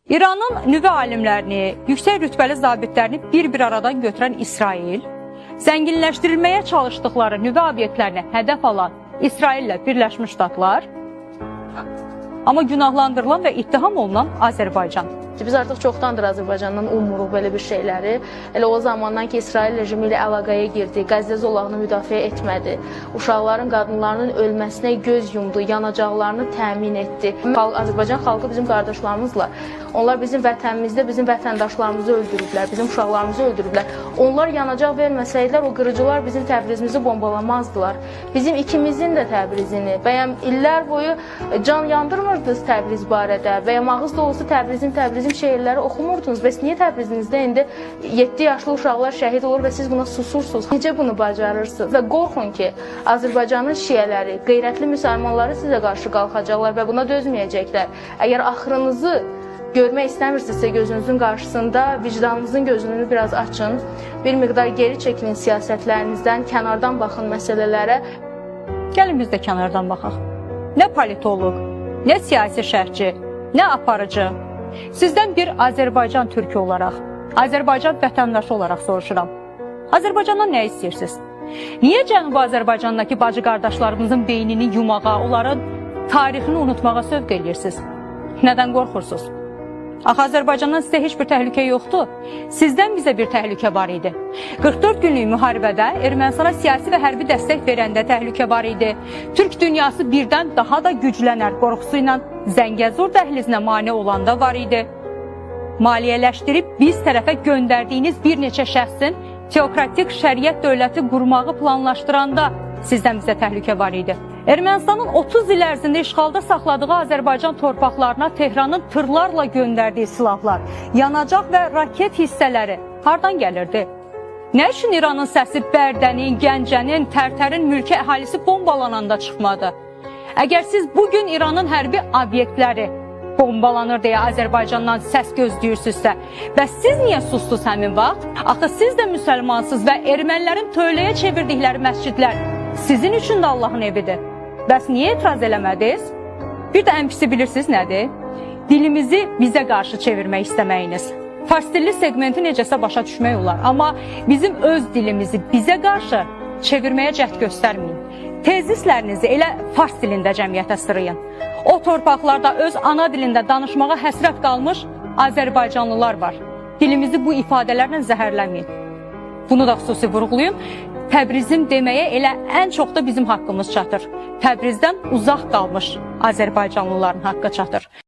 İranın nüvə alimlərini, yüksək rütbəli zabitlərini bir-bir aradan götürən İsrail, zənginləşdirilməyə çalışdıqları nüvə obyektlərini hədəf alan İsraillə Birləşmiş Ştatlar, amma günahlandırılan və ittiham olunan Azərbaycan. Biz artıq çoxdandır Azərbaycandan ummuruq belə bir şeyləri. Elə o zamandan ki, İsrail rejimi ilə əlaqəyə girdi, Qəzzə zolağını müdafiə etmədi, uşaqların, qadınlarının ölməsinə göz yumdu, yanacaqlarını təmin etdi. Azərbaycan xalqı bizim qardaşlarımızla, onlar bizim vətənimizdə bizim vətəndaşlarımızı öldürüblər, bizim uşaqlarımızı öldürüblər. Onlar yanacaq verməsəydilər, o qırıcılar bizim Təbrizimizi bombalamazdılar. Bizim ikimizin də Təbrizini, bəyəm illər boyu can yandırmırdınız Təbriz barədə, bəyəm ağız dolusu Təbrizim, Təbrizim şeirləri oxumurdunuz. Bəs niyə Təbrizinizdə indi 7 yaşlı uşaqlar şəhid olur və siz buna susursunuz? Necə bunu bacarırsınız? Və qorxun ki, Azərbaycanın şiələri, qeyrətli müsəlmanları sizə qarşı qalxacaqlar və buna dözməyəcəklər. Əgər axırınızı görmək istəmirsinizsə gözünüzün qarşısında vicdanınızın gözünü biraz açın, bir miqdar geri çəkilin siyasətlərinizdən, kənardan baxın məsələlərə. Gəlin biz də kənardan baxaq. Nə politoloq, nə siyasi şərhçi, nə aparıcı. Sizdən bir Azərbaycan türkü olaraq, Azərbaycan vətəndaşı olaraq soruşuram. Azərbaycandan nə istəyirsiniz? Niyə Cənubi Azərbaycandakı bacı qardaşlarımızın beynini yumağa, onların tarixini unutmağa sövq eləyirsiniz? Nədən qorxursunuz? Axı Azərbaycandan sizə heç bir təhlükə yoxdur. Sizdən bizə bir təhlükə var idi. 44 günlük müharibədə Ermənistana siyasi və hərbi dəstək verəndə təhlükə var idi. Türk dünyası birdən daha da güclənər qorxusu ilə Zəngəzur dəhlizinə mane olanda var idi. Maliyyələşdirib biz tərəfə göndərdiyiniz bir neçə şəxsin teokratik şəriət dövləti qurmağı planlaşdıranda sizdən bizə təhlükə var idi. Ermənistanın 30 il ərzində işğalda saxladığı Azərbaycan torpaqlarına Tehranın tırlarla göndərdiyi silahlar, yanacaq və raket hissələri hardan gəlirdi? Nə üçün İranın səsi Bərdənin, Gəncənin, Tərtərin mülki əhalisi bombalananda çıxmadı? Əgər siz bugün İranın hərbi obyektləri bombalanır deyə Azərbaycandan səs gözləyirsinizsə, bəs siz niyə susdunuz həmin vaxt? Axı siz də müsəlmansınız və ermənilərin tövləyə çevirdikləri məscidlər sizin üçün də Allahın evidir. Bəs niyə etiraz eləmədiniz? Bir də ən pisi bilirsiniz nədir? Dilimizi bizə qarşı çevirmək istəməyiniz. Fars dilli segmenti necəsə başa düşmək olar, amma bizim öz dilimizi bizə qarşı çevirməyə cəhd göstərməyin. Tezislərinizi elə fars dilində cəmiyyətə sırayın. O torpaqlarda öz ana dilində danışmağa həsrət qalmış Azərbaycanlılar var. Dilimizi bu ifadələrlə zəhərləməyin. Bunu da xüsusi vurğulayım. Təbrizim deməyə elə ən çox da bizim haqqımız çatır. Təbrizdən uzaq qalmış Azərbaycanlıların haqqı çatır.